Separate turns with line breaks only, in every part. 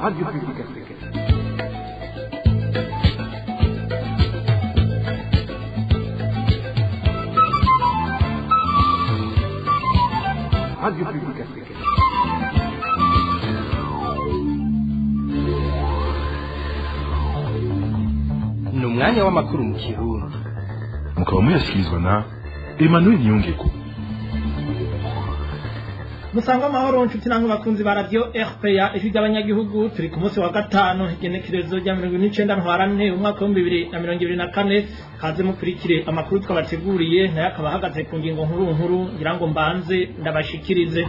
Radio Publique Africaine. Radio Publique Africaine.
Ni umwanya w'amakuru mu Kirundi.
Mukaba muyashyikirizwa na Emmanuel Niyongeko.
Musangwa amahoro, nshuti namwe bakunzi ba Radio RPA, Ijwi ry'Abanyagihugu. Turi ku munsi wa gatanu, igenekerezo rya 49 Ntwarante, umwaka wa 2024. Kaze mukurikire amakuru twabateguriye, nayo akaba ahagaze ku ngingo nkuru nkuru ngira ngo mbanze ndabashikirize.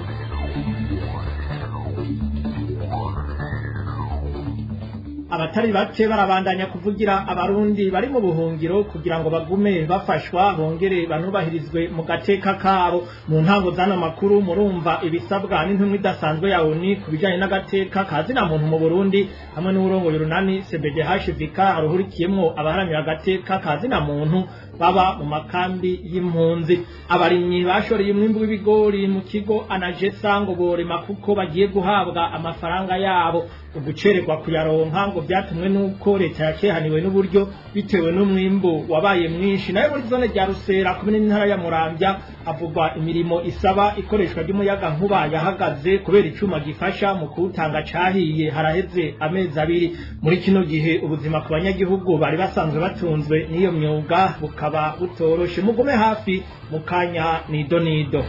Abatari bake barabandanya kuvugira Abarundi bari mu buhungiro kugira ngo bagume bafashwa, bongere banubahirizwe mu gateka kabo. Mu ntango z'ano makuru murumva ibisabwa n'intumwa idasanzwe ya ONU ku bijanye n'agateka ka zina muntu mu Burundi, hamwe n'uwurongoye urunani CBDHVK ruhurikiyemwo abaharanira agateka ka zina muntu baba mu makambi y'impunzi. Abarimyi bashoreye umwimbu w'ibigori mu kigo ANAGESSA ngo borema kuko bagiye guhabwa amafaranga yabo. Ugucererwa kuyaronka ngo vyatumwe n'uko leta yakehaniwe n'uburyo bitewe n'umwimbu wabaye mwinshi. Nayo muri zone rya Rusera, komine n'intara ya Muramvya, havugwa imirimo isaba ikoreshwa ry'umuyaga nkuba yahagaze kubera icuma gifasha mu kuwutanga cahiye haraheze amezi 2. Muri kino gihe ubuzima ku banyagihugu bari basanzwe batunzwe n'iyo myuga bukaba butoroshe. Mugume hafi, mu kanya nido nido.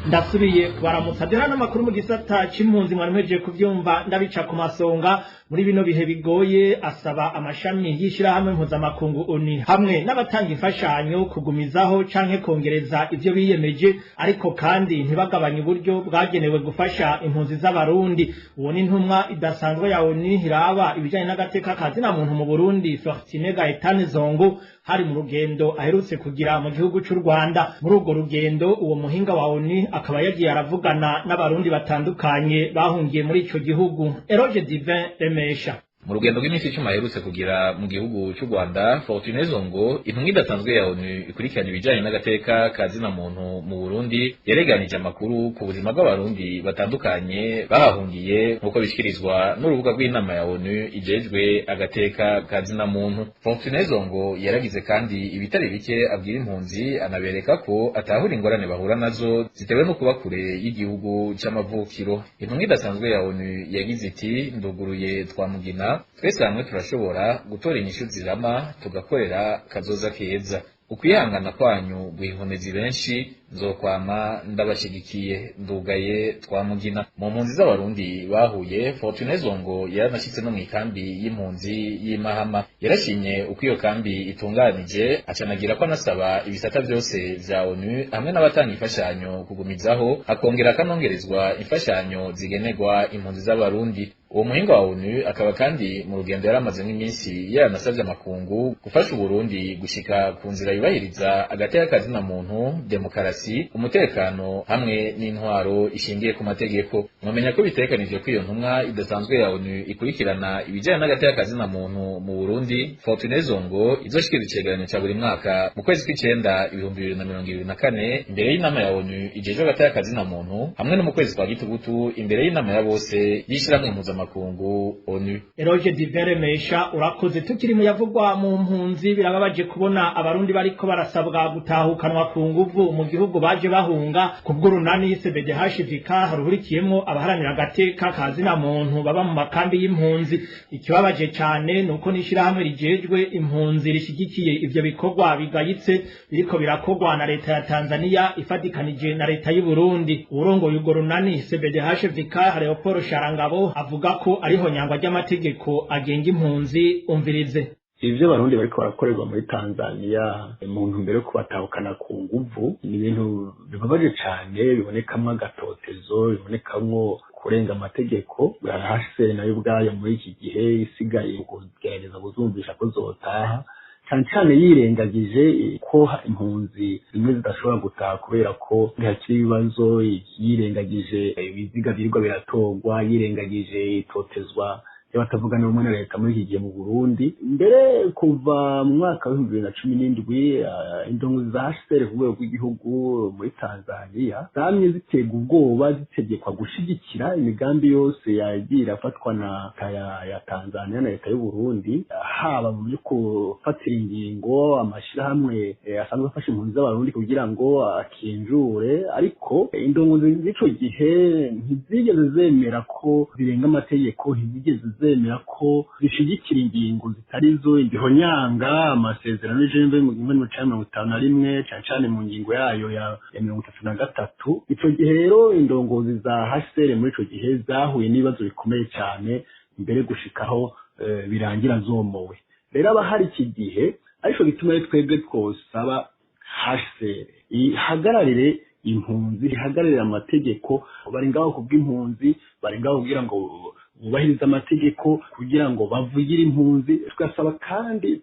Ndasubiye kubaramutsa. Dore n'amakuru mu gisata c'impunzi. Mwari muhejeje kuvyumva ndabica ku masonga. Muri bino bihe bigoye, asaba amashami y'ishirahamwe mpuzamakungu ONU hamwe n'abatanga imfashanyo kugumizaho canke kongereza ivyo biyemeje, ariko kandi ntibagabanye uburyo bwagenewe gufasha impunzi z'Abarundi. Uwo ni intumwa idasanzwe ya ONU iraba ibijanye n'agateka ka zina muntu mu Burundi, Fortune Gaetane Zongo, hari mu rugendo aherutse kugira mu gihugu c'u Rwanda. Muri urwo rugendo, uwo muhinga wa ONU akaba yagiye aravugana n'Abarundi batandukanye bahungiye muri ico gihugu. Eroge Divin Remesha.
Mu rugendo rw'iminsi 10 aherutse kugira mu gihugu cy'u Rwanda, Fortune Zongo, intumwa idasanzwe ya ONU ikurikirana ibijanye n'agateka ka zina muntu mu Burundi, yareganije amakuru ku buzima bw'Abarundi batandukanye bahahungiye, nk'uko bishikirizwa n'urubuga rw'inama ya ONU ijejwe agateka ka zina muntu. Fortune Zongo yaragize kandi ibitari bike abwira impunzi, anabereka ko atahura ingorane bahura nazo zitewe no kuba kure y'igihugu c'amavukiro. Intumwa idasanzwe ya ONU yagize iti: "Nduguruye twamugina, twese hamwe turashobora gutora inyishu zirama, tugakorera kazoza keza. Ukwihangana kwanyu guhihoneza benshi, nzokwama ndabashigikiye, ndugaye twamugina." Mu mpunzi z'Abarundi bahuye, Fortune Zongo yaranashitse no mw'ikambi y'impunzi y'Imahama. Yarashimye uko iyo kambi itunganije, acanagira ko anasaba ibisata byose vya ONU hamwe n'abatanga imfashanyo kugumizaho, hakongera akanongerezwa imfashanyo zigenerwa impunzi z'Abarundi. Uwo muhinga wa ONU akaba kandi mu rugendo yaramazemo iminsi yaranasavye amakungu gufasha Uburundi gushika ku nzira yubahiriza agateka ka zina muntu, demokarasi, umutekano hamwe n'intwaro ishingiye ku mategeko. Mwamenya ko bitegekanijwe ko iyo ntumwa idasanzwe ya ONU ikurikirana ibijanye n'agateka ka zina muntu mu Burundi, Fortune Zongo, izoshikiriza icegeranyo ca buri mwaka mu kwezi kw'icenda 2024 imbere y'inama ya ONU ijejwe agateka ka zina muntu, hamwe no mu kwezi kwa gitugutu imbere y'inama ya bose y'ishirahamwe mpuzamakungu ONU.
Eroge Divin Remesha, urakoze. Tukiri mu yavugwa mu mpunzi, birababaje kubona Abarundi bariko barasabwa gutahukanwa ku nguvu mu gihugu baje bahunga. Kubw'urunani CBDHVK ruhurikiyemwo abaharanira agateka ka zina muntu baba mu makambi y'impunzi, ikibabaje cane nuko n'ishirahamwe rijejwe impunzi rishigikiye ivyo bikorwa bigayitse biriko birakorwa na leta ya Tanzania ifatikanije na leta y'u Burundi. Uwurongoye urwo runani CBDHVK, Leopold Sharangabo, avuga ko ariho nyangwa ry'amategeko agenga impunzi. Umvirize.
Ivyo Abarundi bariko barakorerwa muri Tanzania mu ntumbero yo kubatahukana ku nguvu ni ibintu bibabaje cane, bibonekamwo agatotezo, bibonekamwo kurenga amategeko. HCR nayo ubwayo muri iki gihe isigaye kugerageza kuzumvisha ko zotaha, cane cane yirengagije ko impunzi zimwe zidashobora gutaha kubera ko hakiri ibibazo, yirengagije ibiziga vyirirwa biratorwa, yirengagije itotezwa. y'abatavuga rumwe na leta muri iki gihe mu Burundi. Mbere kuva mu mwaka wa 2017 indongozi za HCR ku rwego rw'igihugu muri Tanzania zamye zitega ubwoba, zitegekwa gushigikira imigambi yose yagiye irafatwa na ya Tanzania na leta y'u Burundi, haba mu byo gufatira ingingo amashirahamwe asanzwe afasha impunzi z'Abarundi kugira ngo akinjure. Ariko indongozi z'ico gihe ntizigeze zemera ko zirenga amategeko, ntizigeze zemera ko zishigikira ingingo zitari zo, igihonyanga amasezerano y'Igeneve mu 1951, cane cane mu ngingo yayo ya 33. Ico gihe rero indongozi za HCR muri ico gihe zahuye n'ibibazo bikomeye cane, mbere gushikaho birangira zomowe. Rero abahari iki gihe ariko gituma twebwe twosaba HCR ihagararire impunzi, ihagararire amategeko. Bari ngaho kubw'impunzi, bari ngaho kugira ngo bubahirize amategeko, kugira ngo bavugire impunzi. Tugasaba kandi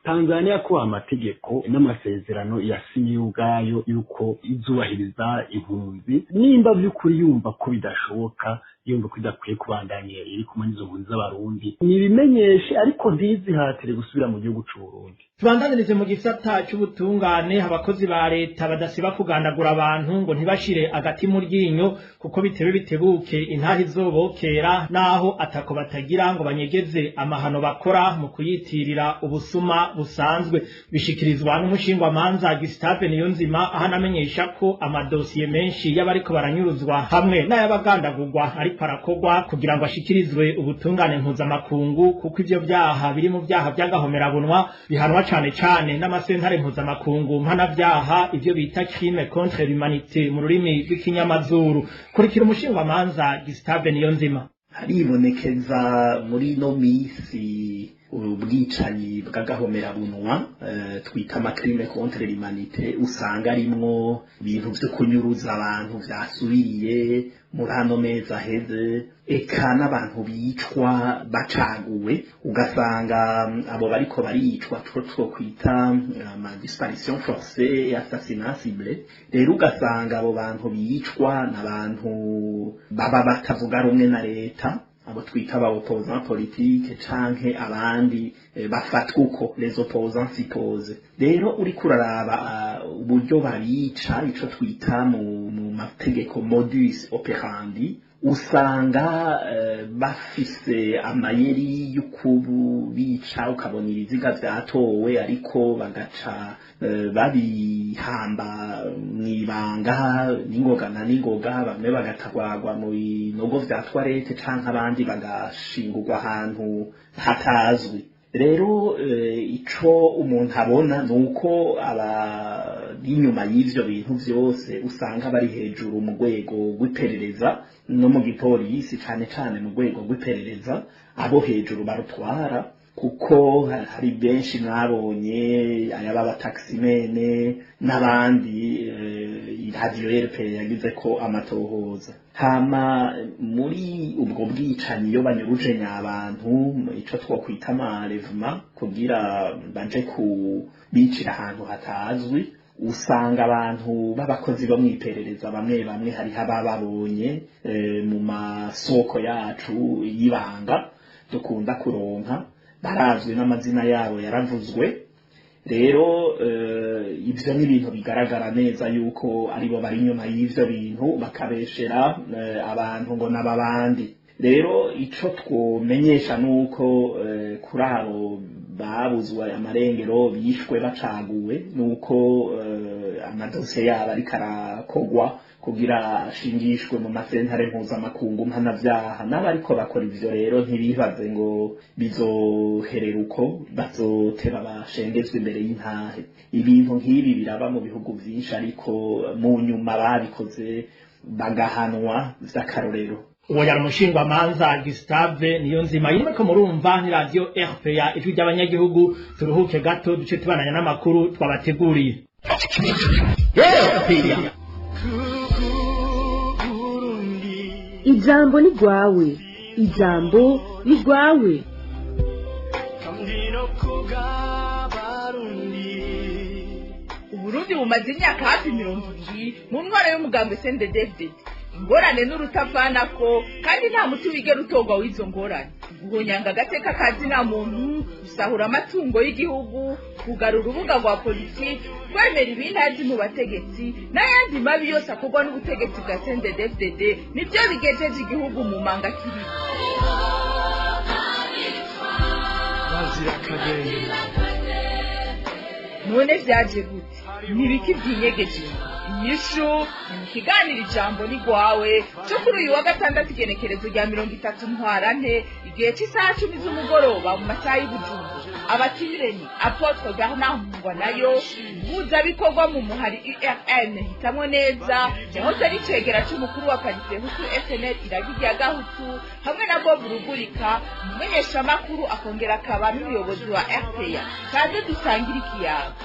Tanzania ko amategeko n'amasezerano yasinye ubwayo yuko izubahiriza impunzi, nimba by'ukuri yumva ko bidashoboka, yumva ko idakwiye kubandanya iri kumwe n'izo mpunzi z'Abarundi, nibimenyeshe, ariko ntizihatire gusubira mu gihugu c'u Burundi.
Tubandanirize mu gisata c'ubutungane. Abakozi ba leta badasiba kugandagura abantu ngo ntibashire agati mu ryinyo, kuko bitebe bitebuke intahe izobokera, naho atako batagira ngo banyegeze amahano bakora mu kuyitirira ubusuma busanzwe. Bishikirizwa n'umushingwamanza Gustave Niyonzima, aho anamenyesha ko amadosiye menshi y'abariko baranyuruzwa hamwe n'ay'abagandagurwa ariko arakogwa kugira ngo ashikirizwe ubutungane mpuzamakungu, kuko ivyo vyaha biri mu vyaha vy'agahomerabunwa bihanwa cane cane n'amasentare mpuzamakungu mpanavyaha, ivyo bita crime contre l'humanité mu rurimi rw'ikinyamazuru. Kurikira umushingwamanza Gustave Niyonzima.
Haribonekeza muri ino misi ubwicanyi bw'agahomerabunwa twita amacrime contre l'humanité, usanga arimwo ibintu vyo kunyuruza abantu vyasubiye muri ano mezi aheze, eka n'abantu bicwa bacaguwe, ugasanga abo bariko baricwa two kwita ama disparition forcée et assassinat ciblé. Rero ugasanga abo bantu bicwa n'abantu baba batavuga rumwe na leta, abo twita aba opposants politiques, canke abandi bafatwa uko les opposants supposés. Rero uriko uraraba uburyo babica, ico twita mu mategeko modus operandi, usanga bafise amayeri y'ukubica, ukabona ibiziga vyatowe ariko bagaca babihamba mw'ibanga n'ingoga na n'ingoga, bamwe bagatwagwa mu binogo vya toilette canke abandi bagashingurwa ahantu hatazwi. Rero ico umuntu abona nuko abari inyuma y'ivyo bintu vyose usanga bari hejuru mu rwego rw'iperereza no mu gipolisi, cane cane mu rwego rw'iperereza abo hejuru barutwara, kuko hari benshi mwabonye ayaba abataximene n'abandi iradiyo RP yagize ko amatohoza. Hama muri ubwo bwicanyi iyo banyuruje nyabantu, ico twokwita amarevuma, kugira baje kubicira ahantu hatazwi, usanga abantu b'abakozi bo mw'iperereza bamwe bamwe hariho abababonye mu masoko yacu y'ibanga dukunda kuronka, barazwi n'amazina yabo yaravuzwe. Rero ivyo ni ibintu bigaragara neza yuko aribo bari inyuma y'ivyo bintu, bakabeshera abantu ngo n'ababandi. Rero ico twomenyesha nuko kuri abo babuzwe amarengero bishwe bacaguwe, nuko amadosiye yabo ariko arakogwa kugira ashingishwe mu masentare mpuzamakungu mpanavyaha. N'abariko bakora ivyo rero ntibibaze ngo bizoherera uko, bazoteba bashengezwe imbere y'intahe. Ibintu nk'ibi biraba mu bihugu vyinshi, ariko mu nyuma babikoze bagahanwa vy'akarorero.
Uwo yari umushingwamanza Gustave Niyonzima. Yimwe murumva ni radio RPA, ijwi ry'abanyagihugu. Turuhuke gato duce tubananya n'amakuru twabateguriye.
Ijambo ni rwawe, ijambo ni rwawe.
Uburundi bumaze imyaka hafi 20 mu ntwaro y'umugambi CNDD-FDD. Ingorane n'urutavanako, kandi nta muti wigera utorwa w'izo ngorane. Guhonyanga agateka ka zina muntu, gusahura amatungo y'igihugu, kugarura urubuga rwa politiki, kwemera ibintazi mu bategetsi n'ayandi mabi yose akorwa n'ubutegetsi bwa CNDD-FDD, nibyo bigejeje igihugu mu manga kiriko. None vyaje gute? Nibiki vyinyegeje? Inyishu ni mu kiganiro Ijambo ni rwawe cyo kuri uyu wa gatandatu, igenekerezo rya 30 Ntwarante, igihe cy'isaha 10 z'umugoroba mu masaha y'Ibujumbura. Abatumire ni Apôtre Bernard Mungwanayo, umuhuzabikorwa mu muhari URN Hitamwo Neza, yahoze ari icegera c'umukuru wa Paripehutu FNL Iragi rya Gahutu, hamwe na Bob Rugurika, umumenyeshamakuru akongera akaba n'umuyobozi wa RPA. Kaze dusangire ikiyago.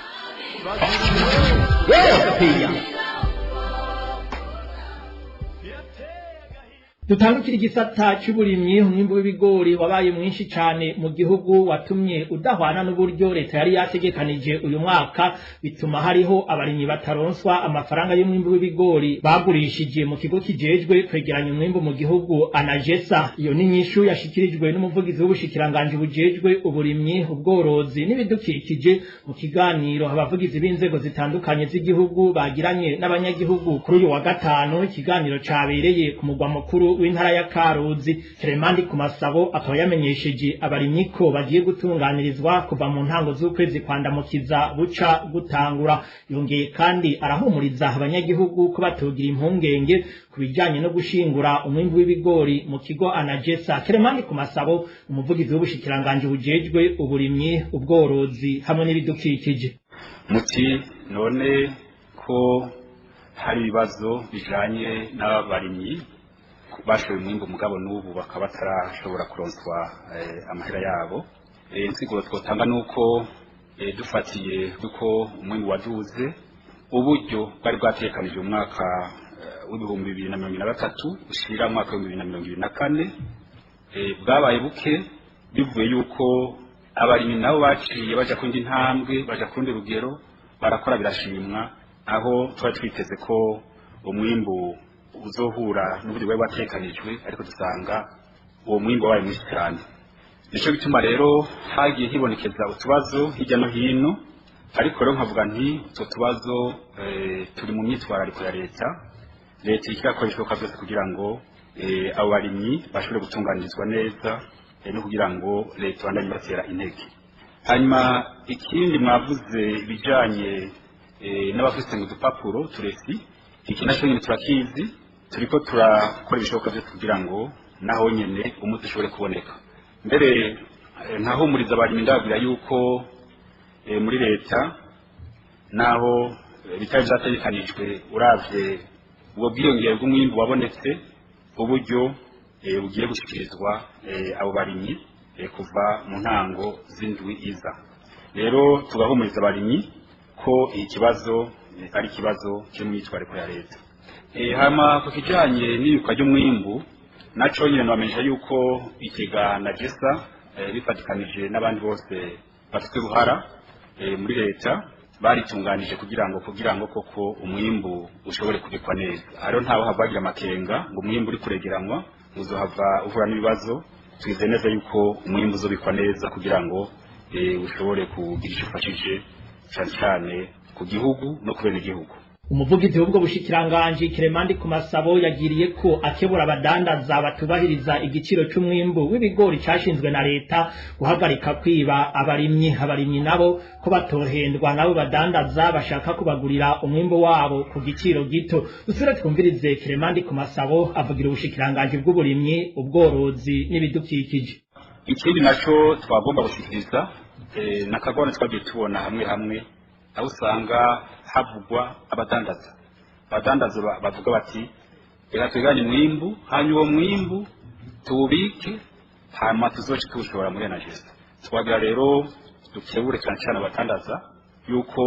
Dutandukira igisata cy'uburimyi. Umwimbu w'ibigori wabaye mwinshi cyane mu gihugu, watumye udahwana n'uburyo leta yari yategekanije uyu mwaka, bituma hariho abarimyi bataronswa amafaranga y'umwimbu w'ibigori bagurishije mu kigo kijejwe kwegeranya umwimbu mu gihugu ANAGESA. Iyo ni inyishu yashikirijwe n'umuvugizi w'ubushikiranganji bujejwe uburimyi, ubworozi n'ibidukikije mu kiganiro abavugizi b'inzego zitandukanye z'igihugu bagiranye n'abanyagihugu kuri uyu wa gatanu. Ikiganiro cabereye ku mugwa mukuru w'intara ya Karuzi. Clement Kumasabo akaba yamenyesheje abarimyi ko bagiye gutunganirizwa kuva mu ntango z'ukwezi kwa Ndamukiza buca gutangura. Yongeye kandi arahumuriza abanyagihugu ko batogira impungenge ku bijanye no gushingura umwimbu w'ibigori mu kigo ANAGESA. Clement Kumasabo, umuvugizi w'ubushikiranganji bujejwe uburimyi, ubworozi hamwe n'ibidukikije.
Muti none ko hari ibibazo bijanye n'abarimyi bashoye umwimbu mugabo n'ubu bakaba batarashobora kuronswa amahera yabo, insiguro twotanga nuko dufatiye kuko umwimbu waduze, uburyo bwari bwatekanije umwaka w'2023 ushira umwaka w'2024 bwabaye buke, bivuye yuko abarimyi nabo baciye baja kundi ntambwe, baja kundi rugero, barakora birashimwa, aho twari twiteze ko umwimbu uzohura n'uburyo bwari bwatekanijwe, ariko dusanga uwo mwimbu wabaye mwinshi cyane. Nico gituma rero hagiye hibonekeza utubazo hirya no hino, ariko rero nkavuga nti utwo tubazo turi mu myitwarariko ya leta. Leta iriko irakora ibishoboka byose kugira ngo abo barimyi bashobore gutunganirizwa neza, no kugira ngo leta ibandanye ibatera intege. Hanyuma ikindi mwavuze ibijanye n'abafise ngo udupapuro turesi, iki nacyo nyine turakizi, turiko turakora ibishoboka byose kugira ngo naho nyene umuti ushobore kuboneka. Mbere nkahumuriza abarimyi ndababwira yuko muri leta naho bitari vyategekanijwe, uravye ubwo bwiyongere bw'umwimbu wabonetse, uburyo bugiye gushikirizwa abo barimyi kuva mu ntango z'indwi iza. Rero tugahumuriza abarimyi ko iki kibazo ari ikibazo kiri mu myitwariko ya leta. Hama ku kijanye n'ibikwa ry'umwimbu, naco nyene nabamenyesha yuko ikiga ANAGESA bifatikanije n'abandi bose bafite uruhara muri leta baritunganije kugira ngo koko umwimbu ushobore kubikwa neza. Hariho ntawe havagira amakenga ngo umwimbu uri kuregeranwa uzohava uhura n'ibibazo. Twizeye neza yuko umwimbu uzobikwa neza kugira ngo ushobore kugira ico ufashije cane cane ku gihugu no ku benegihugu.
Umuvugizi w'ubwo bushikiranganji Clement Kumasabo yagiriye ko akebura abadandaza batubahiriza igiciro c'umwimbu w'ibigori cashinzwe na leta guhagarika kwiba abarimyi. Abarimyi nabo ko batohendwa nabo badandaza bashaka kubagurira umwimbu wabo ku giciro gito. Dusubire twumvirize Clement Kumasabo avugira ubushikiranganji bw'uburimyi, ubworozi n'ibidukikije.
Ikindi naco twagomba gushikiriza nakagorane twagiye tubona hamwe hamwe, aho usanga havugwa abadandaza bavuga bati reka twiganye umwimbu, hanyuma uwo mwimbu tuwubike, hanyuma tuzoce tuwushora muri ANAGESA. Twagira rero dukebure cyane cyane abadandaza yuko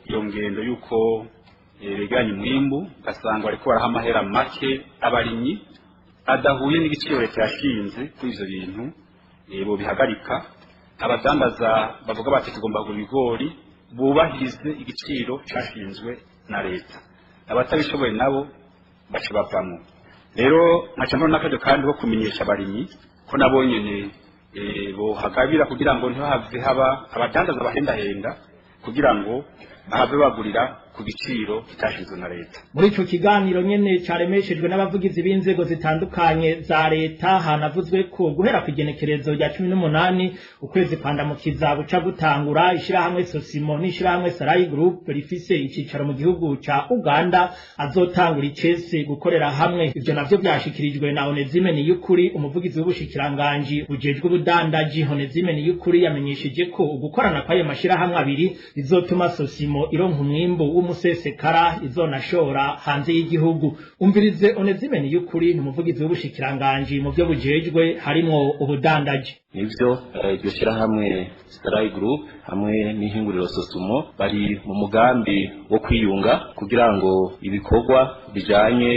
iyo ngendo yuko beganye umwimbu ugasanga bariko baraha amahera make abarimyi adahuye n'igiciro leta yashinze kuri ivyo bintu, bobihagarika. Abadandaza bavuga bati tugomba kugura ibigori, bubahirize igiciro cashinzwe na leta, abatabishoboye nabo baca bavamwo. Rero nkaca mbona n'akaryo kandi ko kumenyesha abarimyi ko nabo nyene bohagabira kugira ngo ntihave haba abadandaza bahendahenda kugira ngo bahave bagurira ku giciro kitashinzwe na leta.
Muri ico kiganiro nyene caremeshejwe n'abavugizi b'inzego zitandukanye za leta, hanavuzwe ko guhera ku igenekerezo rya 18 ukwezi kwandamukiza buca gutangura ishirahamwe Sosimo n'ishirahamwe Sarai Group rifise icicaro mu gihugu ca Uganda azotangura icese gukorera hamwe. Ivyo navyo vyashikirijwe na Onezime Niyukuri, umuvugizi w'ubushikiranganji bujejwe ubudandaji. Onezime Niyukuri yamenyesheje ko ugukorana kw'ayo mashirahamwe abiri bizotuma Sosimo ironka umwimbu w'umusesekara izonashora hanze y'igihugu. Umvirize Onezime Niyukuri, ni umuvugizi w'ubushikiranganji mu byo bujejwe harimwo ubudandaji.
Nivyo, iryo shirahamwe Sarai Group hamwe n'ihinguriro Sosumo bari mu mugambi wo kwiyunga kugira ngo ibikorwa bijanye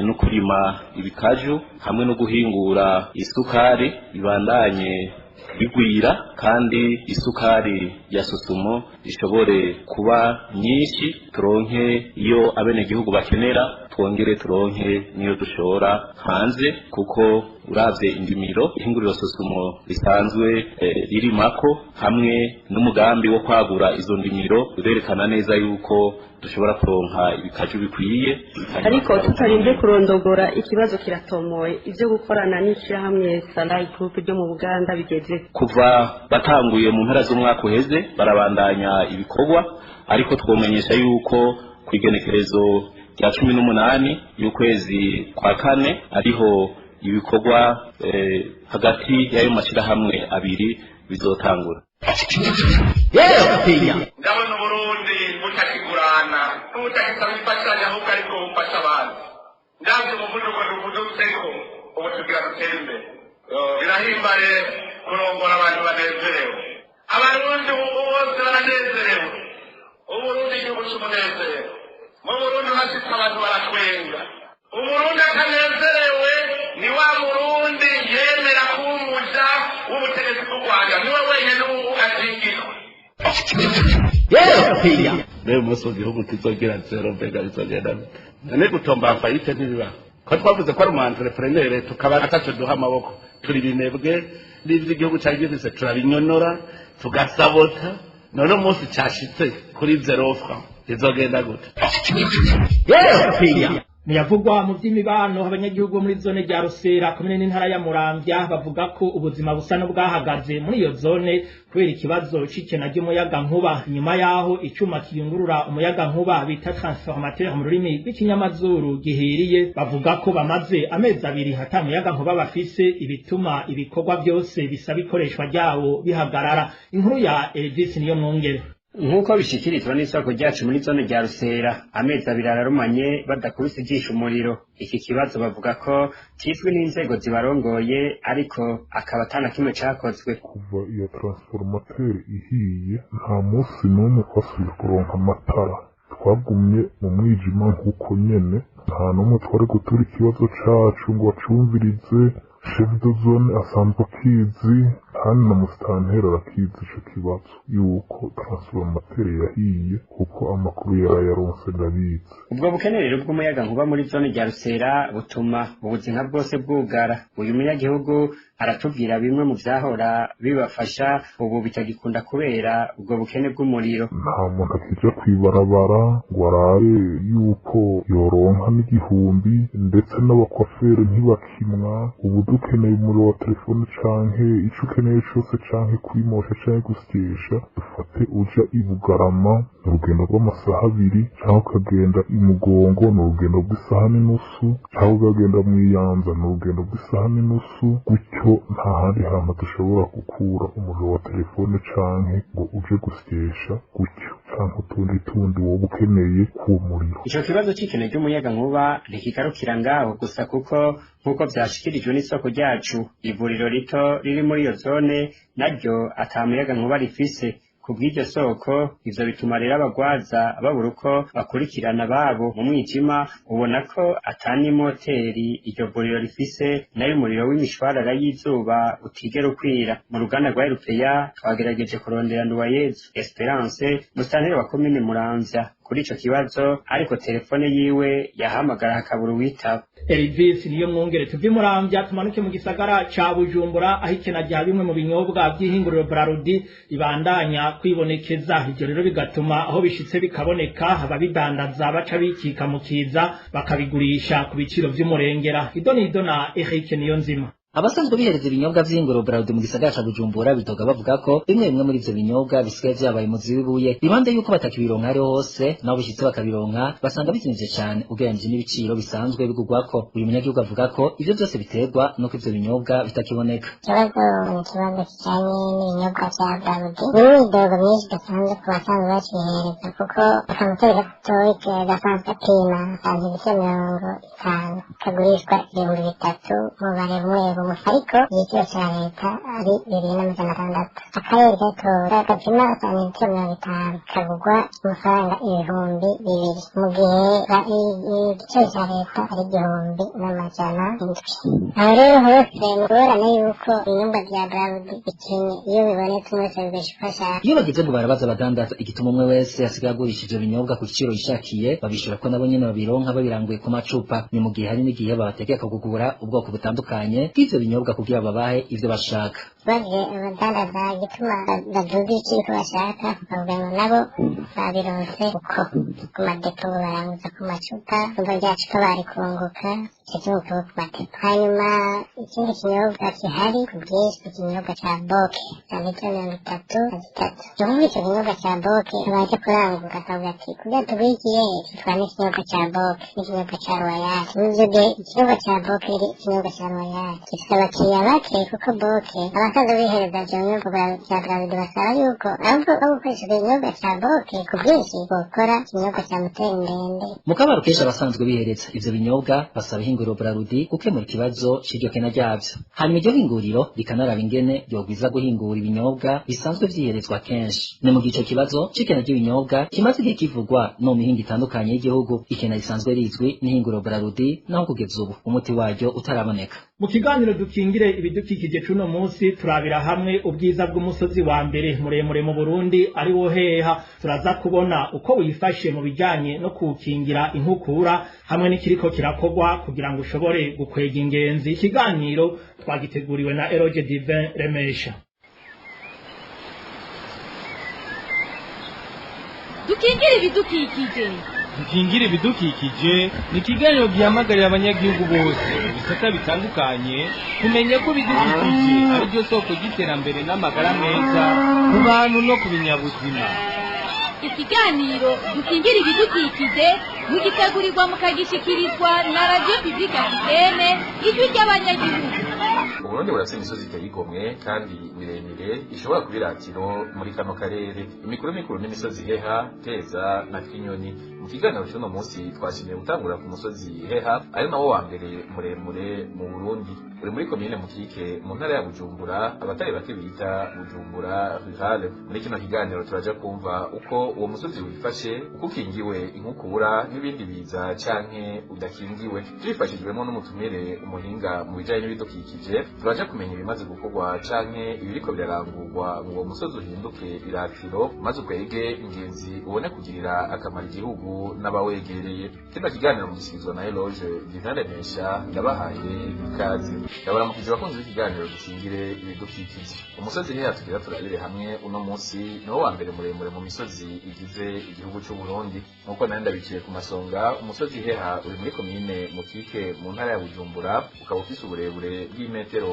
no kurima ibikaju hamwe no guhingura isukari bibandanye bigwira, kandi isukari ya Sosumo ishobore kuba nyinshi, turonke iyo abenegihugu bakenera, twongere turonke niyo dushora hanze, kuko uravye indimiro ihinguriro Sosumo risanzwe ririmako hamwe n'umugambi wo kwagura izo ndimiro urerekana neza yuko dushobora kuronka ibikaju bikwiye.
Ariko tutarinze kurondogora, ikibazo kiratomoye. Ivyo gukorana n'ishirahamwe Sarai Group ryo mu Buganda bigeze
kuva batanguye mu mpera z'umwaka uheze, barabandanya ibikorwa, ariko twomenyesha yuko kwigenekerezo rya 18 y'ukwezi kwa kane ariho ibikorwa hagati y'ayo mashirahamwe abiri bizotangura.
Ndabona Uburundi butakigurana, butakisaba imfashanyo, ahubwo ariko bufasha abantu. Ndabyo umuvuduko duvudutseko ubu tugira dutere imbere. Birahimbare kurongora abantu banezerewe. Abarundi ubu bose baranezerewe. Uburundi igihugu c'umunezero. Mu Burundi hashitse abantu baratwenga. Umurundi atanezerewe ni wa Murundi yemera kuba umuja w'ubutegetsi bw'u Rwanda, niwe wenyene ubu azingirwa.
Rero umunsi w'igihugu kizogira zero, mbega bizogenda bite? None gutomba fayite ntibibaho, ko twavuze ko ari umu entrepreneur tukaba ataco duha amaboko, turi binebwe n'ivyo igihugu cari gifise turabinyonora tugasabota. None umunsi cashitse kuri zero franc bizogenda gute?
Muyavugwa mu vy'imibano, abanyagihugu bo muri zone rya Rusera komine n'intara ya Muramvya bavuga ko ubuzima busa n'ubwahagaze muri iyo zone kubera ikibazo c'ikena ry'umuyaga nkuba, nyuma yaho icuma kiyungurura umuyaga nkuba bita transformateur mu rurimi rw'ikinyamazuru gihiriye. Bavuga ko bamaze amezi abiri ata muyaga nkuba bafise, ibituma ibikorwa vyose bisaba ikoreshwa ryawo bihagarara. Inkuru ya Elvis niyo mwongere.
Nk'uko bishikirizwa n'isoko ryacu muri zone rya Rusera, amezi abiri ararumanye badakubise ijisho umuriro. Iki kibazo bavuga ko kizwi n'inzego zibarongoye, ariko akaba atana kimwe cakozwe.
Kuva iyo transformateur ihiye, nta munsi n'umwe twasubiye kuronka amatara, twagumye mu mwijima nk'uko nyene. Nta n'umwe twari gutura ikibazo cacu ngo acumvirize. Chef de zone asanzwe akizi, kandi na musitanteri arakizi ico kibazo yuko transformateur yahiye, kuko amakuru yarayaronse ndabizi.
Ubwo bukene rero bw'umuyaga nkuba muri zone rya Rusera butuma ubuzima bwose bwugara. Uyu munyagihugu aratubwira bimwe mu vyahora bibafasha ubu bitagikunda kubera ubwo bukene bw'umuriro.
Nta muntu akija kwibarabara ngo arabe yuko yoronka n'igihumbi, ndetse n'abakwaferi ntibakimwa. Ubu dukeneye umuriro wa telefone canke ico ukeneye cose, canke kwimosha canke gusyesha, dufate uja i Bugarama ni urugendo rw'amasaha abiri, canke ukagenda i Mugongo ni urugendo rw'isaha n'inusu, canke ukagenda mw'Iyanza ni urugendo rw'isaha n'inusu. Gutyo nta handi hantu dushobora gukura umuriro wa telefone canke ngo uje gusyesha gutyo, canke utundi tundi woba ukeneye k'uwo muriro.
Ico kibazo c'ikena ry'umuyaga nkuba ntikigarukira ngaho gusa, kuko nk'uko vyashikirijwe n'isoko ryacu, ivuriro rito riri muri iyo zone naryo ata muyaga nkuba rifise. Kubw'iryo soko, ivyo bituma rero abagwaza babura uko bakurikirana babo mu mwijima. Ubona ko ata n'imoteri iryo vuriro rifise, nayo umuriro w'imishwarara y'izuba utigera ukwira. Mu ruganda rwa Erupeya twagerageje kurondera Nduwayezu Esperance, musitanteri wa komine Muramvya, kuri ico kibazo, ariko telefone yiwe yahamagara hakabura uwitaba.
Elvis niyo mwongere. Tuve Muramvya tumanuke mu gisagara ca Bujumbura, aho ikena rya bimwe mu binyobwa vy'ihinguriro Brarudi ribandanya kwibonekeza. Ivyo rero bigatuma aho bishitse bikaboneka, ababidandaza baca bikika mu kiza bakabigurisha ku biciro vy'umurengera. Idonido na Eric Niyonzima.
Abasanzwe bihereza ibinyobwa vy'ingoro Brarudi mu gisagara ca Bujumbura bidoga bavuga ko bimwe bimwe muri ivyo binyobwa bisigaye vyabaye umuzi w'ibuye, iruhande yuko batakibironka ariho hose, naho bishitse bakabironka basanga bizimvye cane ugereranije n'ibiciro bisanzwe bigurwako. Uyu munyagihugu avuga ko ivyo vyose biterwa nuko ivyo binyobwa bitakiboneka.
Ikibazo ni ikibazo kijanye n'ibinyobwa vya Brarudi. Ni imyidogo myinshi idasanzwe ku basanzwe bacihereza, kuko akamutobe gatoyi gasanzwe gapima santimetero 50 kagurishwa 3000 mu bare bumwe bumwe, ariko igiciro ca leta ari 2600. Akarere gato gapima santimetero 50 kagurwa amafaranga 2000, mu gihe igiciro ca leta ari 1700. Aho rero hose mugorane yuko ibinyobwa vya Brarudi bikenye, iyo bibonetse umwe wese abigurisha uko ashaka.
Iyo bageze ngo barabaza abadandaza igituma umwe wese asigaye agurisha ivyo binyobwa ku giciro yishakiye, babishura ko nabo nyene babironka babiranguye ku macupa. Ni mu gihe hari n'igihe babategeka kugura ubwoko butandukanye bw'ivyo binyobwa kugira babahe ivyo bashaka.
Baje abadandaza igituma baduga ibiciro uko bashaka, bavuga ngo nabo babironse uko ku madepo, baranguza ku macupa, umva rya cupa barikunguka ikizunguka ku madepo. Hanyuma ikindi kinyobwa gihari ku bwinshi, ikinyobwa ca boke ca litiro 33. Muri ico kinyobwa ca boke abaje kurangura akavuga ati kugira tugure ikiyeri tutwane ikinyobwa ca boke n'ikinyobwa ca royal. Muri ivyo gihe ikinyobwa ca boke ikinyobwa ca royal gifise abakiriya bake, kuko boke abasanzwe bihereza ivyo binyobwa vya Brarudi basaba yuko ahubwo aho gukoresha ikinyobwa ca boke ku bwinshi bokora ikinyobwa ca muteri ndende.
Mu kabaro kenshi abasanzwe bihereza ivyo binyobwa basaba ihinguriro Brarudi gukemura ikibazo c'iryo kena ryavyo, hanyuma iryo hinguriro rikanaraba ingene ryogwiza guhingura ibinyobwa bisanzwe vyiherezwa kenshi. Ni mu gihe ico kibazo c'ikena ry'ibinyobwa kimaze igihe kivugwa no mu mihingo itandukanye y'igihugu, ikena risanzwe rizwi n'ihinguriro Brarudi, naho kugeza ubu umuti waryo utaraboneka.
Mu kiganiro dukingire ibidukikije cuno munsi turabira hamwe ubwiza bw'umusozi wa mbere muremure mu Burundi ari wo Heha. Turaza kubona uko wifashe mu bijanye no kuwukingira inkukura hamwe n'ikiriko kirakorwa kugira ngo ushobore gukwega ingenzi. Ikiganiro twagiteguriwe na Eroge Divin Remesha.
Dukingire ibidukikije.
Dukingire ibidukikije ni ikiganiro gihamagarira abanyagihugu bose mu bisata bitandukanye kumenya ko ibidukikije ari ryo soko ry'iterambere n'amagara meza ku bantu no ku binyabuzima.
Ikiganiro dukingire ibidukikije mugitegurirwa mukagishikirizwa na Radio Publique Africaine, ijwi ry'abanyagihugu.
Uburundi burafise imisozi iteye igomwe kandi miremire ishobora kuba iratiro muri kano karere. Imikuru mikuru n'imisozi Heha, Teza na Kinyoni. Mu kiganiro c'uno munsi twashimiye gutangura ku musozi Heha, ari nawo wa mbere muremure mu Burundi. Uri muri komine Mukike mu ntara ya Bujumbura, abatari bake bita Bujumbura Rurale. Muri kino kiganiro turaja kumva uko uwo musozi wifashe, uko ukingiwe inkukura n'ibindi biza canke udakingiwe. Tubifashijwemo n'umutumire umuhinga mu bijanye n'ibidukikije, turaja kumenya ibimaze gukorwa canke ibiriko birarangurwa ngo uwo musozi uhinduke iratiro, maze ukwege ingenzi ubone kugirira akamaro igihugu n'abawegereye. Kino kiganiro mugishikirizwa na Eloge Divin Remesha, ndabahaye ikaze. Ndabaramukije abakunzi b'ikiganiro dukingire ibidukikije. Umusozi Heha tugira turabire hamwe uno munsi niwo wa mbere muremure mu misozi igize igihugu c'u Burundi. Nk'uko nari ndabiciye ku masonga, umusozi Heha uri muri komine Mukike mu ntara ya Bujumbura, ukaba ufise uburebure bw'imetero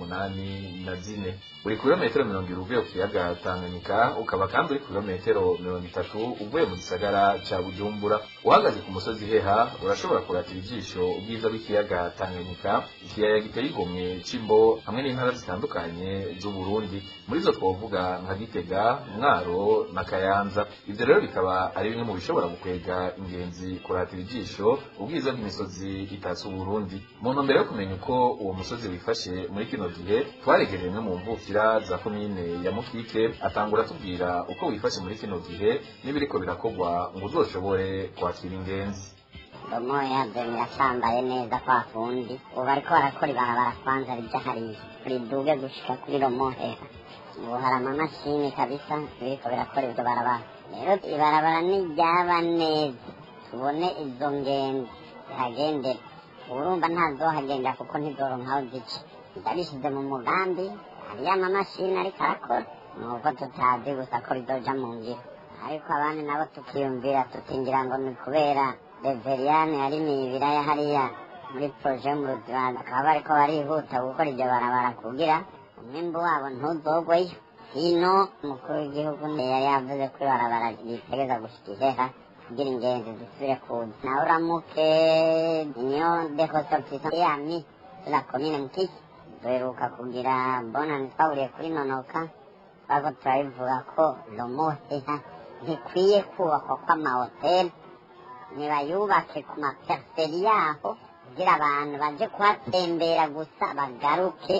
2684. Uri ku birometero 20 uvuye ku kiyaga Tanganyika, ukaba kandi uri ku birometero 30 uvuye mu gisagara ca Bujumbura. Uhagaze ku musozi Heha urashobora kuratira ijisho ubwiza bw'ikiyaga Tanganyika, ikiyaya giteye igomwe c'Imbo hamwe n'intara zitandukanye z'Uburundi. Muri zo twovuga nka Gitega, Mwaro na Kayanza. Ivyo rero bikaba ari bimwe mu bishobora gukwega ingenzi kuratira ijisho ubwiza bw'imisozi itatse Uburundi. Mu ntumbero yo kumenya uko uwo musozi wifashe muri kino gihe, twaregereye imwe mu mvukira za komine ya Mukike, atangura atubwira uko wifashe muri kino gihe n'ibiriko birakorwa ngo uzoshobore kwakira ingenzi.
Moya birasambaye neza kwa kundi ubu bariko barakora ibarabara kwanza rija hariya riduge gushika kuri Romoheha. Ubu hari amamashini kabisa biriko birakora iryo barabara. Rero ibarabara niryaba neza, tubone izo ngenzi zihagendera. Urumva ntazohagenda kuko ntizoronka aho zica. Ndabishyize mu mugambi, hariyo amamashini ariko arakora, nuko tutazi gusa ko bizoja mu ngiro. Ariko abandi nabo tukiyumvira tutingira ngo ni kubera Reveriyani yarimiye ibiraya hariya muri projet yo mu Ruziba, bakaba bariko barihuta gukora iryo barabara kugira umwimbu wabo ntuzogweyo. Hino umukuru w'igihugu yari yavuze ko ibarabara ritegereza gushika iheha kugira ingenzi zisubire kuza. Nawe uramuke niyo de ressortissants yami de la commune Mukiki duheruka kugira bonane, twahuriye kuri Nonoka, twariko turabivuga ko Lomoheha ntikwiye kubakwa kw'amahoteli, nibayubake ku maperiseri yaho kugira abantu baje kuhatembera gusa bagaruke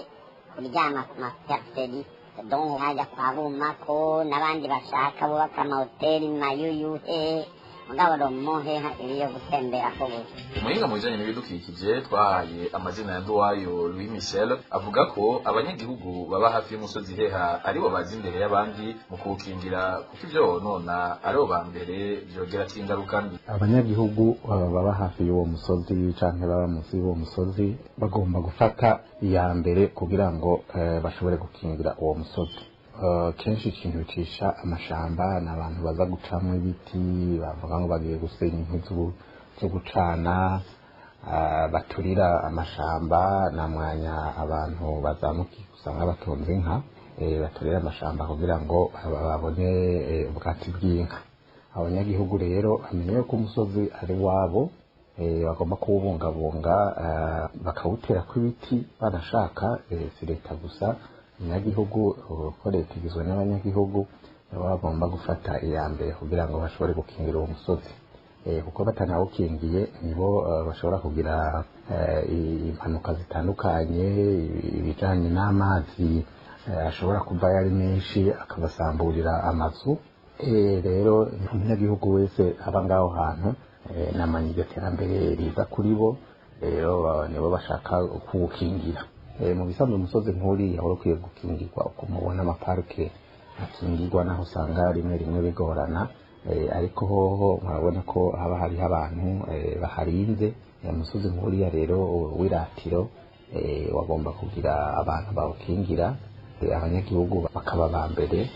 kuryama ku maperiseri. Donc hajya kwa Bumako n'abandi bashaka bubaka amahoteli Mayuyu he, mugabo Romoheha iri yo gutemberako gusa.
Umuhinga mu bijanye n'ibidukikije twahaye amazina ya Nduwayo Louis Michel avuga ko abanyagihugu baba hafi y'umusozi Heha aribo bazi imbere y'abandi mu kuwukingira, kuko ivyo wonona aribo ba mbere vyogera ingaruka mbi.
Abanyagihugu baba hafi y'uwo musozi canke baba munsi y'uwo musozi bagomba gufata iya mbere kugira ngo bashobore gukingira uwo musozi. Kenshi ikintu bicisha amashamba ni abantu baza gucamwo ibiti, bavuga ngo bagiye gusenya inkwi zo gucana, baturira amashamba na mwanya abantu bazamuka usanga batunze inka, baturira amashamba kugira ngo babone ubwatsi bw'inka. Abanyagihugu rero bamenye ko umusozi ari wabo, bagomba kuwubungabunga, bakawuterako ibiti banashaka. Si leta gusa, abanyagihugu, ko leta igizwe n'abanyagihugu, nabo bagomba gufata iya mbere kugira ngo bashobore gukingira uwo musozi, kuko batanawukingiye nibo bashobora kugira impanuka zitandukanye, ibijanye n'amazi ashobora kuva yari menshi akabasamburira amazu. Rero umunyagihugu wese aba ngaho hantu namanya iryo terambere riza kuri bo, rero nibo bashaka kuwukingira. Mu bisanzwe umusozi nk'uriya wari ukwiye gukingirwa, uko mubona amaparike akingirwa naho usanga rimwe rimwe bigorana, ariko hoho murabona ko haba hariho abantu baharinze. Umusozi nk'uriya rero w'iratiro wagomba kugira abantu bawukingira, abanyagihugu bakaba ba mbere,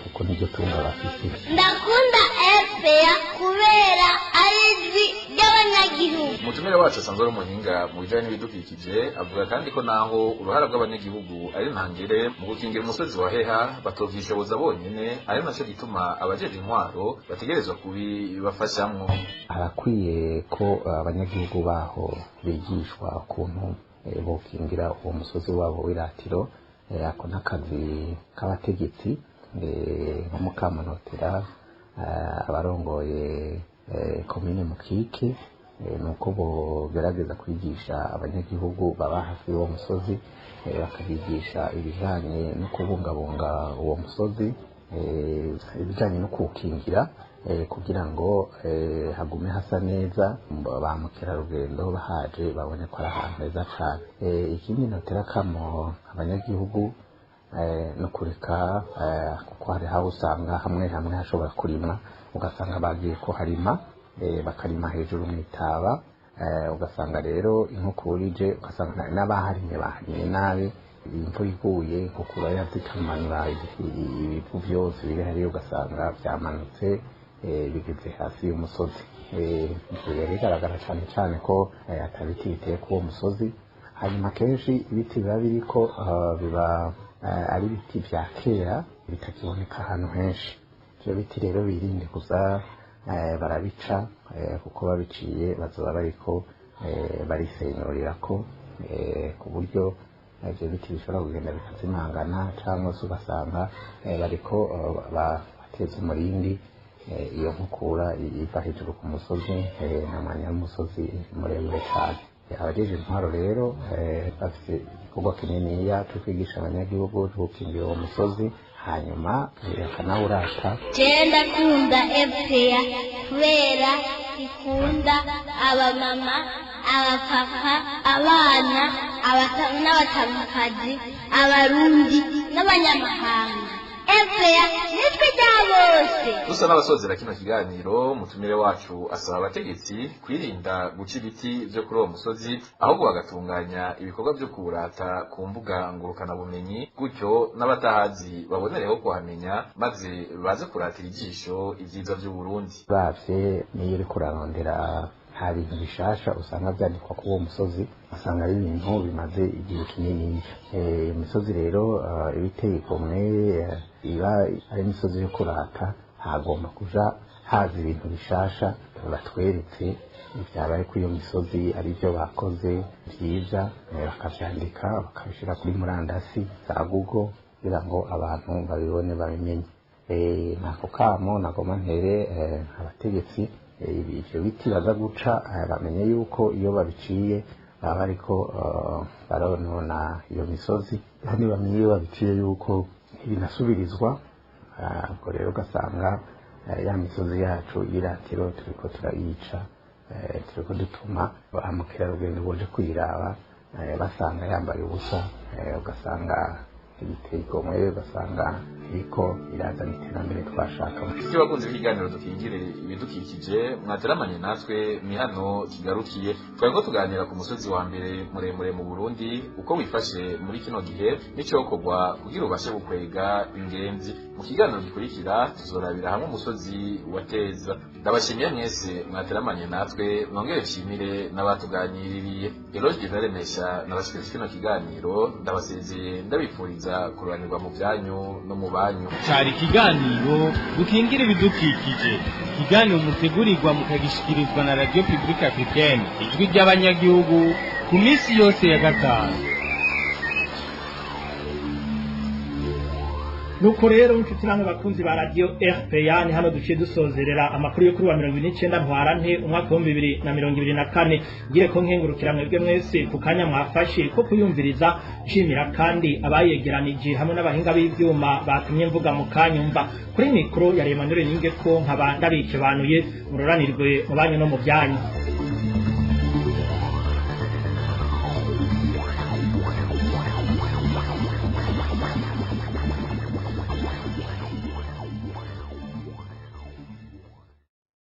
kuko niryo tunga bafise.
Ndakunda RPA kubera ari ijwi ry'abanyagihugu.
Umutumire wacu asanzwe ari umuhinga mu bijanye n'ibidukikije avuga kandi ko naho uruhara rw'abanyagihugu ari ntangere mu gukingira umusozi wa Heha batovyishoboza bonyene, ari naco gituma abajeje intwaro bategerezwa kubibafashamwo.
Harakwiye ko abanyagihugu baho bigishwa ukuntu bokingira uwo musozi wabo w'iratiro. Ako n'akazi k'abategetsi nko Mukamanotera, abarongoye komine Mukike, nuko bogerageza kwigisha abanyagihugu baba hafi y'uwo musozi, bakabigisha ibijanye no kubungabunga uwo musozi, ibijanye no kuwukingira, kugira ngo hagume hasa neza, ba mukerarugendo bahaje babone ko ari ahantu heza cane. Ikindi notera akamo abanyagihugu no kureka, kuko hari aho usanga hamwe hamwe hashobora kurimwa, ugasanga bagiye kuharima, bakarima hejuru mw'itaba, ugasanga rero inkukura ije, ugasanga n'abaharimye baharimye nabi, imvura iguye inkukura yazikamanura ibivu vyose biri hariya, ugasanga vyamanutse bigeze hasi y'umusozi. Biba bigaragara cane cane ko ata biti biteye k'uwo musozi. Hanyuma kenshi ibiti biba biriko biba ari ibiti vya kera bitakiboneka ahantu henshi. Ivyo biti rero birinde kuza barabica, kuko babiciye bazoba bariko barisenyurirako, ku buryo ivyo biti bishobora kugenda bikazimangana, cyangwa se ugasanga bariko bateza umurindi iyo nkukura iva hejuru ku musozi, na mwanya w'umusozi muremure cyane. Abajeje intwaro rero bafite igikorwa kininiya cyo kwigisha abanyagihugu cyo gukingira uwo musozi, hanyuma bakanawurata.
Jewe ndakunda RPA kubera ikunda abamama, abapapa, abana, n'abatambakazi, abarundi n'abanyamahanga. RPA nitwe rya bose.
Dusa n'abasozera kino kiganiro, mutumire wacu asaba abategetsi kwirinda guca ibiti vyo kuri uwo musozi, ahubwo bagatunganya ibikorwa vyo kuwurata ku mbuga ngurukanabumenyi, gutyo n'abatahazi babonereho kuhamenya maze baze kuratira ijisho ivyiza vy'Uburundi.
Uravye niyo uriko urarondera, nta bintu bishasha usanga vyandikwa kuri uwo musozi, usanga ari ibintu bimaze igihe kinini. Imisozi rero iba iteye igomwe, iba ari imisozi yo kurata, hagomba kuja haza ibintu bishasha batweretse vyabaye kuri iyo misozi, ari byo bakoze vyiza, bakavyandika bakabishira kuri murandasi za Google kugira ngo abantu babibone, babimenye. Nako kamo nagoma ntere abategetsi, ivyo biti baza guca, bamenye yuko iyo babiciye baba bariko baronona iyo misozi, kandi bamenye iyo babiciye yuko ntibinasubirizwa. Ubwo rero ugasanga ya misozi yacu y'iratiro turiko turayica, turiko dutuma ba mukerarugendo boje kuyiraba basanga yambaye ubusa, ugasanga iteye igomwe, ugasanga iriko irazana iterambere twashaka.
Inshuti bakunze ibiganiro dukingire ibidukikije mwateramanye natwe, ni hano kigarukiye. Twariko tuganira ku musozi wa mbere muremure mu Burundi, uko wifashe muri kino gihe n'icokorwa kugira ubashe gukwega ingenzi. Mu kiganiro gikurikira tuzorabira hamwe umusozi wa Teza. Ndabashimiye mwese mwateramanye natwe, mwongere nshimire n'abatuganiririye. Eloge Givaremesha nabashikirije kino kiganiro, ndabasezeye ndabifuriza kururanirwa mu byanyu no mu banyu.
Cari ikiganiro dukingira ibidukikije, ikiganiro mutegurirwa mukagishikirizwa na Radio Publique Africaine, ijwi ry'abanyagihugu, ku minsi yose ya gatanu.
Nuko rero inshuti namwe bakunzi ba Radio RPA, ni hano duciye dusozerera amakuru yo kuri wa 49 Ntwarante umwaka wa 2024. Ngire ko nkengurukira mwebwe mwese ku kanya mwafashe ko kuyumviriza, nshimira kandi abayegeranije hamwe n'abahinga b'ivyuma batumye mvuga mu kanyumva. Kuri mikro ya Emmanuel Ninge ko nkaba ndabikebanuye, muroranirwe mu banyu no mu byanyu.